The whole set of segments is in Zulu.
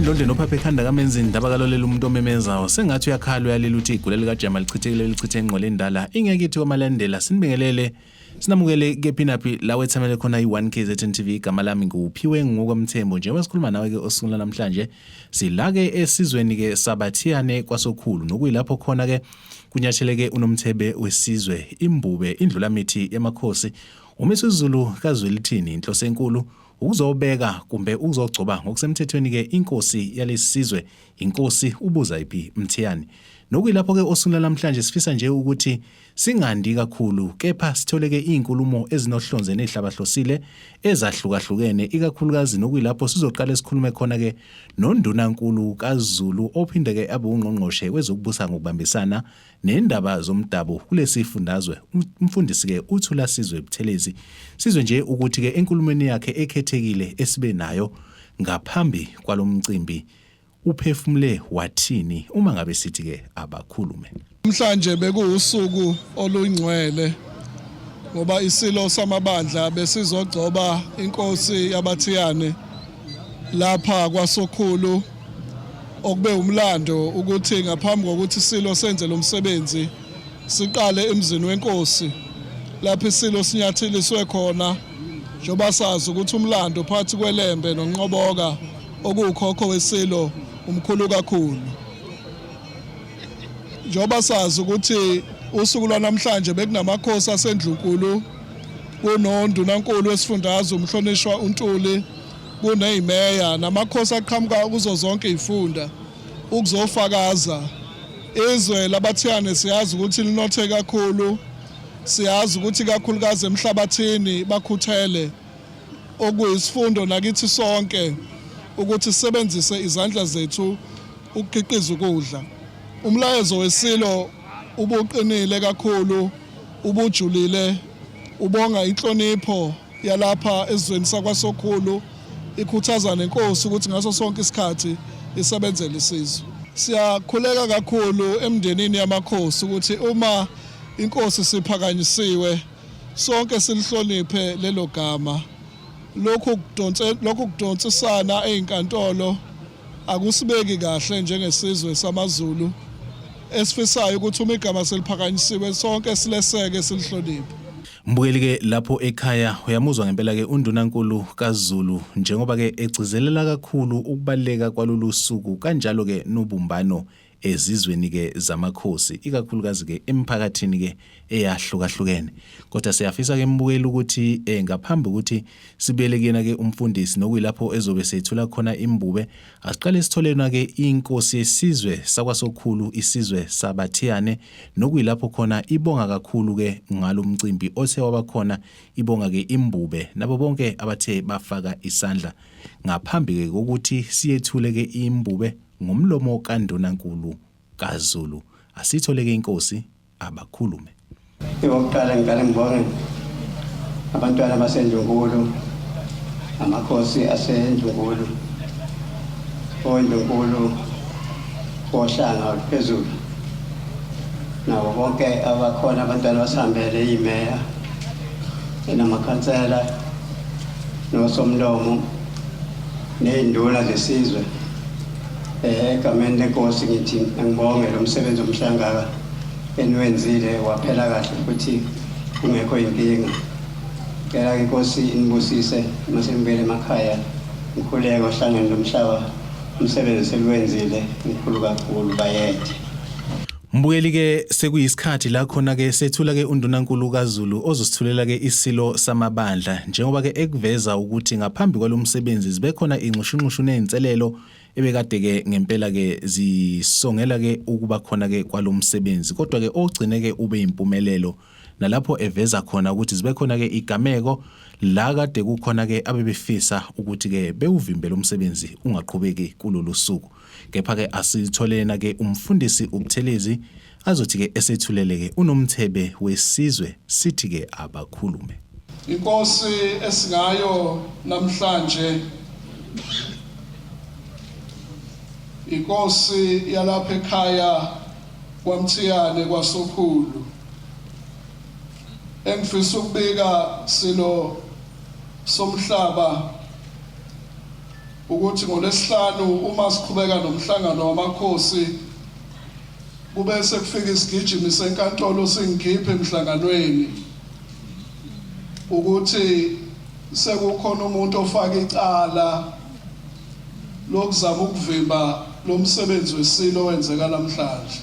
Endlondleni ophapha ekhanda kamenzi indaba kalolela umuntu omemezayo sengathi uyakhala uyalila uthi igula likajama lichithekile lichithe ingqwele endala ingeke ithi kwamalandela. Sinibingelele, sinamukele kephi naphi la wethamele khona i-1 KZN TV. Igama lami nguPhiwe Ngokwamthembu. Njengoba sikhuluma nawe-ke osukwini namhlanje, sila-ke esizweni-ke sabathiyane kwaSokhulu, nokuyilapho khona-ke kunyatheleke uNomthebe wesizwe, imbube, indlulamithi yamakhosi, uMisuzulu kaZwelithini. Inhloso enkulu ukuzobeka kumbe ukuzogcoba ngokusemthethweni-ke inkosi yalesi sizwe, inkosi uBuzayiphi Mthiyane. Nokuyilapho-ke osukwini namhlanje sifisa nje ukuthi singandi kakhulu, kepha sitholeke iy'nkulumo ezinohlonze ney'hlabahlosile ezahlukahlukene, ikakhulukazi nokuyilapho sizoqale sikhulume khona-ke noNdunankulu kaZulu ophinde-ke abe ungqongqoshe wezokubusa ngokubambisana nendaba zomdabu kulesi fundazwe, umfundisi-ke uThulasizwe Buthelezi. Sizwe nje ukuthi-ke enkulumweni yakhe ekhethekile esibe nayo ngaphambi kwalo mcimbi uphefumule wathini uma ngabe sithi-ke abakhulume. Namhlanje bekuwusuku olungcwele ngoba isilo samabandla besizogcoba inkosi yabathiyane lapha kwaSokhulu, okube umlando ukuthi ngaphambi kokuthi isilo senze lo msebenzi siqale emzini wenkosi lapho isilo sinyatheliswe khona, njengoba sazi ukuthi umlando phakathi kweLembe noNqoboka okuwukhokho wesilo umkhulu kakhulu. Njengoba sazi ukuthi usuku lwanamhlanje bekunamakhosi asendlunkulu, kunondunankulu wesifundazwe umhlonishwa uNtuli, kuneyimeya namakhosi aqhamuka kuzo zonke izifunda ukuzofakaza. Izwe labathiyane siyazi ukuthi linothe kakhulu, siyazi ukuthi kakhulukazi emhlabathini bakhuthele, okuyisifundo nakithi sonke ukuthi sisebenzise izandla zethu ukukhiqiza ukudla. Umlayezo wesilo ubuqinile kakhulu, ubujulile, ubonga inhlonipho yalapha esizweni sakwaSokhulu, ikhuthaza nenkosi ukuthi ngaso sonke isikhathi isebenzele isizwe. Siyakhuleka kakhulu emndenini yamakhosi ukuthi uma inkosi siphakanyisiwe sonke silihloniphe lelo gama. Lokhu kudonsisana ezinkantolo akusibeki kahle njengesizwe samaZulu esifisayo ukuthi uma igama seliphakanyisiwe sonke sileseke, silihloniphe. Mbukeli-ke lapho ekhaya, uyamuzwa ngempela-ke undunankulu kaZulu njengoba-ke egcizelela kakhulu ukubaluleka kwalolu suku, kanjalo-ke nobumbano ezizweni-ke zamakhosi, ikakhulukazi-ke emphakathini-ke eyahlukahlukene. Kodwa siyafisa-ke mbukeli ukuthi ngaphambi ukuthi sibuyele kuyena-ke umfundisi, nokuyilapho ezobe sethula khona imbube, asiqale sitholena-ke inkosi yesizwe sakwaSokhulu, isizwe sabathiyane, nokuyilapho khona ibonga kakhulu-ke ngalo mcimbi othe wabakhona, ibonga-ke imbube nabo bonke abathe bafaka isandla. Ngaphambi-ke kokuthi siyethule-ke imbube ngomlomo kaNdunankulu kaZulu, asithole-ke inkosi abakhulume. Okokuqala ngiqale ngibonge abantwana basendlunkulu, amakhosi asendlunkulu, ondlunkulu bohlanga oluphezulu, nabo bonke abakhona abantwana basihambele, imeya namakhansela nosomlomo ney'nduna zesizwe. Egameni lenkosi ngithi ngibonge lo msebenzi omuhle kangaka eniwenzile waphela kahle futhi kungekho inkinga. Cela inkosi inibusise mase nibuyele emakhaya, ngikhuleke ohlangeni lomhlaba, umsebenzi seliwenzile mkhulu kakhulu, bayethe. Mbukeli ke, sekuyisikhathi la khona ke sethula ke undunankulu kaZulu ozosithulela ke isilo samabandla, njengoba ke ekuveza ukuthi ngaphambi kwalomsebenzi zibe khona inxushunxushu nezinselelo ebekade ke ngempela ke zisongela ke ukuba khona ke kwalomsebenzi, kodwa ke ogcine ke ube impumelelo, nalapho eveza khona ukuthi zibe khona ke igameko la kade kukhona ke abebefisa ukuthi ke bewuvimbele umsebenzi ungaqhubeki kulolu suku. Kepha ke asitholena ke umfundisi uButhelezi azothi ke esethulele ke uNomthebe wesizwe, sithi ke abakhulume. Inkosi esingayo namhlanje inkosi yalapha ekhaya kwaMthiyane kwaSokhulu. Engifisa ukubika, silo somhlaba, Ukuthi ngoLwesihlanu uma siqhubeka nomhlangano wamakhosi kube sekufika isigijimi senkantolo singikhiphe emhlanganweni ukuthi sekukhona umuntu ofaka icala lokuzama ukuvimba lo msebenzi wesilo owenzeka namhlanje.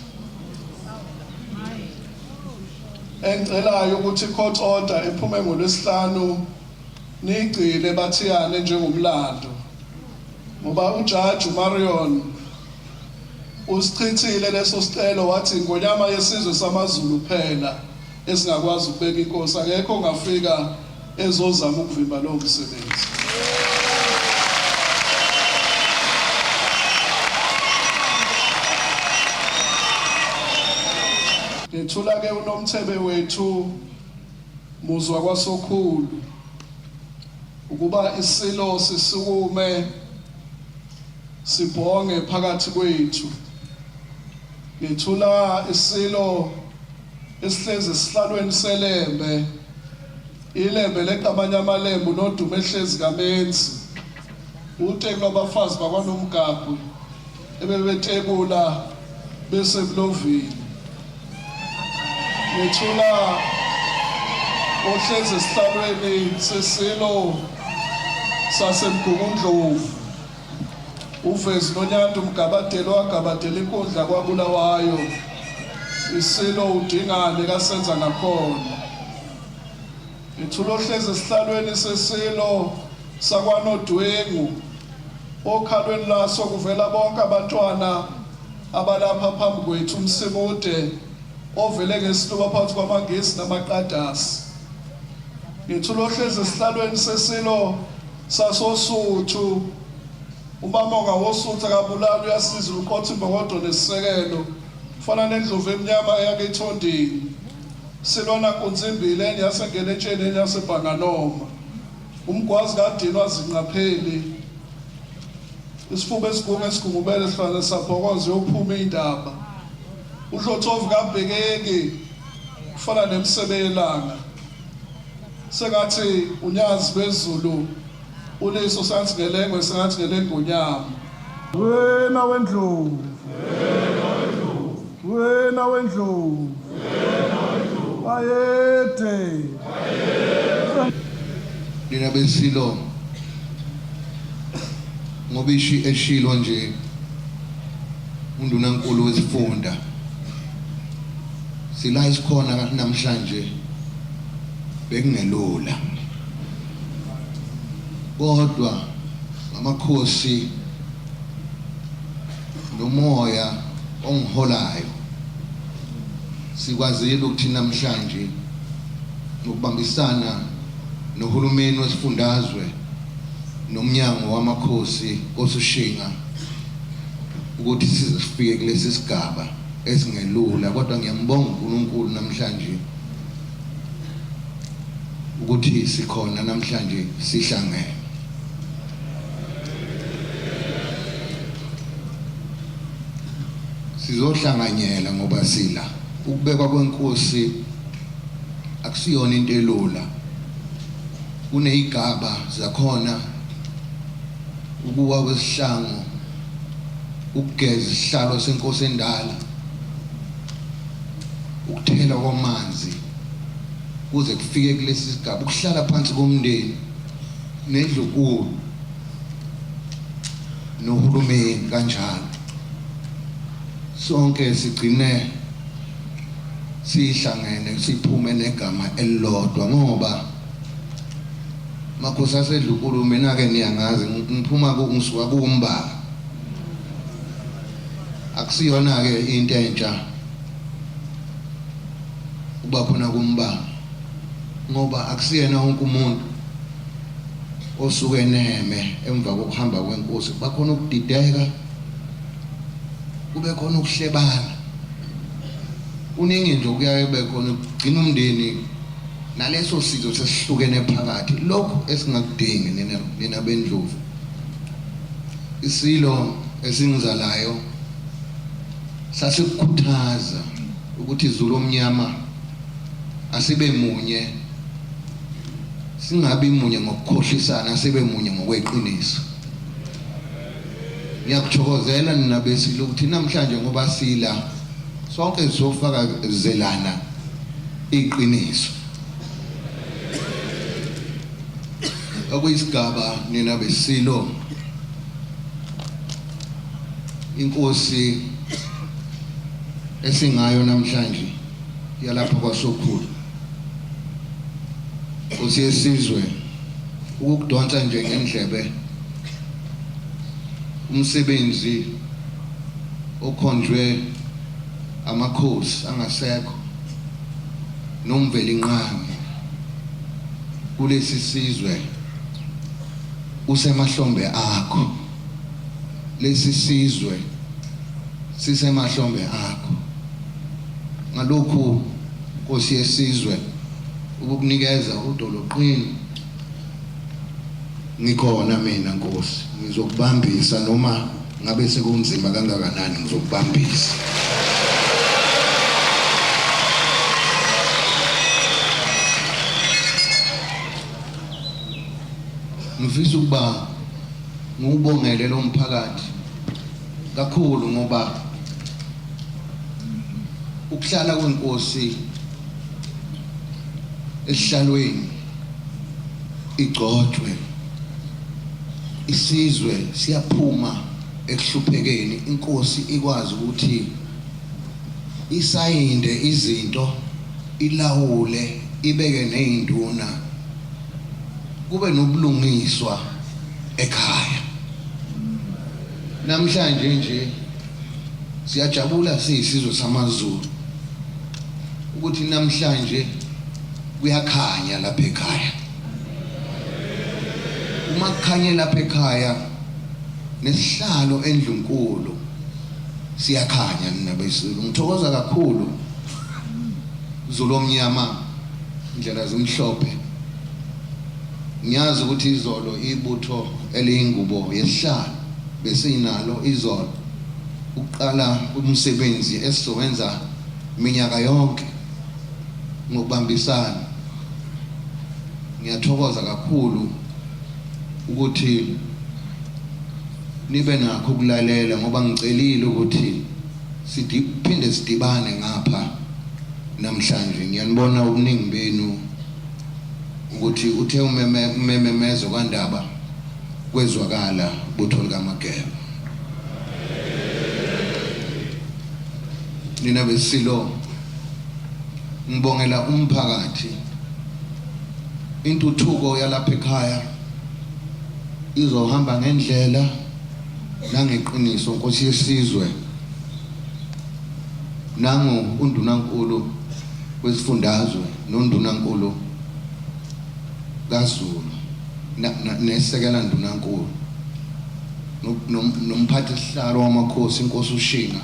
Engicelayo ukuthi i-court order ephume ngoLwesihlanu niyigcine bathiyane njengomlando ngoba ujaji uMarion usichithile leso sicelo wathi ingonyama yesizwe samaZulu kuphela esingakwazi ukubeka inkosi akekho ongafika ezozama ukuvimba lowo msebenzi. Ngethula ke uNomthebe wethu Muzwa kwaSokhulu ukuba isilo sisukume sibhonge phakathi kwethu. Ngethula isilo esihlezi esihlalweni seLembe, iLembe leqamanye amalembu nodumo ehlezi kamenzi. Uteku lwabafazi bakwaNomgabhi ebebetekula besebulovini. Ngethula ohlezi esihlalweni sesilo saseMgungundlovu uVezi Nonyanto uMgabadeli owagabadela inkundla kwaBulawayo isilo uDingane kasenza ngakhona. Ngethula ohlezi esihlalweni sesilo sakwaNodwengu okhalweni laso kuvela bonke abantwana abalapha phambi kwethu uMsimude ovele ngesiluba phakathi kwamaNgisi namaqadasi. Ngethula ohlezi esihlalweni sesilo sasoSuthu uMamonga woSuthu akabulali uyasiza uqotha imbokodo nesisekelo fana nendlovu emnyama eyake ithondini silwana nkunzimbili enye yasengena etsheni enye yasebhanganoma umgwazi kadinwa zinqapheli Isifuba esigungu esigungubele sifana sabhokoza yokuphuma indaba. Uhlothovu kabhekeki kufana nemsebe yelanga. Sengathi unyazi lwezulu uliso sengathi ngelengwe sengathi ngelengonyama. Wena wendlovu. Wena wendlovu. Bayede. Nina besilo ngoba ishi eshilo nje undunankulu wesifunda sila isikhona namhlanje bekungelula kodwa ngamakhosi nomoya ongiholayo sikwazile ukuthi namhlanje ngokubambisana nohulumeni wesifundazwe nomnyango wamakhosi koSushinga ukuthi size sifike kulesi sigaba esingelula kodwa ngiyambonga uNkulunkulu namhlanje ukuthi sikhona namhlanje sihlangene. Sizohlanganyela ngoba sila ukubekwa kwenkosi akusiyona into elula kuneyigaba zakhona ukuwa kwesihlangu ukugeza isihlalo senkosi endala ukuthela kwamanzi kuze kufike kulesi sigaba ukuhlala phansi komndeni nendlunkulu nohulumeni kanjalo sonke sigcine sihlangene siphume negama elilodwa ngoba makhosi asedlunkulu mina ke niyangazi ngiphuma ngisuka kumbala akusiyona ke into entsha uba khona kumbala ngoba akusiyena wonke umuntu osuke eneme emva kokuhamba kwenkosi bakhona ukudideka kube khona ukuhlebana kuningi nje okuyaye kube khona kugcina umndeni naleso sizo sesihlukene phakathi lokhu esingakudingi nina nina bendlovu isilo esingizalayo sasikukhuthaza ukuthi izulu omnyama asibe munye singabi munye ngokukhohlisana sibe munye ngokweqiniso. Ngiyakuthokozela nina besilo ukuthi namhlanje ngoba sila sonke sizofakazelana iqiniso. Okuyisigaba nina besilo inkosi esingayo namhlanje yalapha kwaSokhulu. Nkosi yesizwe ukukudonsa nje ngendlebe umsebenzi okhonjwe amakhosi angasekho noMvelinqangi kulesi sizwe usemahlombe akho lesi sizwe sisemahlombe akho ngalokhu Nkosi yesizwe ukukunikeza udolo qini ngikhona mina Nkosi ngizokubambisa noma ngabe sekunzima kangakanani ngizokubambisa ngifisa ukuba ngiwubongele lo mphakathi kakhulu ngoba ukuhlala kwenkosi esihlalweni igcotshwe isizwe siyaphuma ekuhluphekeni inkosi ikwazi ukuthi isayinde izinto ilawule ibeke nezinduna kube nobulungiswa ekhaya namhlanje nje siyajabula siyisizwe samaZulu ukuthi namhlanje kuyakhanya lapha ekhaya uma kukhanye lapha ekhaya nesihlalo endlunkulu siyakhanya nina besizulu ngithokoza kakhulu Zulu omnyama indlela zimhlophe ngiyazi ukuthi izolo ibutho eliyingubo yesihlalo besinalo izolo ukuqala umsebenzi esizowenza minyaka yonke ngokubambisana ngiyathokoza kakhulu ukuthi nibe nakho ukulalela ngoba ngicelile ukuthi siphinde sidibane ngapha namhlanje ngiyanibona ubuningi benu ukuthi uthe umememezo kandaba kwezwakala butho likaMageba nina besilo ngibongela umphakathi intuthuko yalapha ekhaya izohamba ngendlela nangeqiniso nkosi yesizwe nangu undunankulu wesifundazwe nondunankulu kaZulu nesekela ndunankulu nomphathi sihlalo wamakhosi inkosi uShinga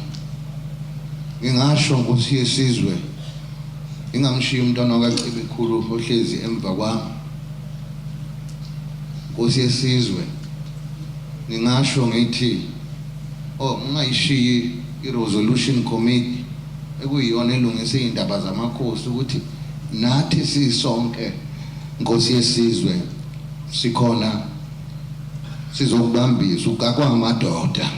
ngingasho nkosi yesizwe ingamshiya umntwana wakaCebekhulu ohlezi emva kwami nkosi yesizwe ngingasho ngithi oh ngingayishiyi i-resolution committee ekuyiyona elungisa izindaba zamakhosi ukuthi nathi sisonke nkosi yesizwe sikhona sizokubambisa ugakwa amadoda.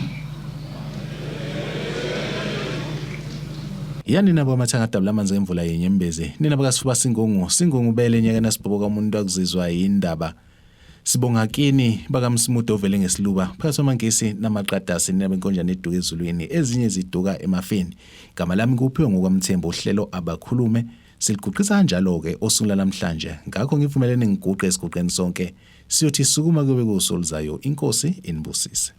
Ya nina bamathanga adabula amanzi emvula yenyembezi nina bakasifuba singungu singungu bele nyaka nasibhoboka umuntu akuzizwa yindaba sibonga kini bakamsimude ovele ngesiluba phakathi kwamangisi namaqadasi nina benkonjane eduka ezulwini ezinye ziduka emafini gama lami kuphiwe ngokwamthembu uhlelo abakhulume Siliguqisa kanjalo-ke osukwini lwanamhlanje, ngakho ngivumeleni ngiguqe esiguqeni sonke, siyothi sukuma kuyobe kuwusuku oluzayo. INkosi inibusise.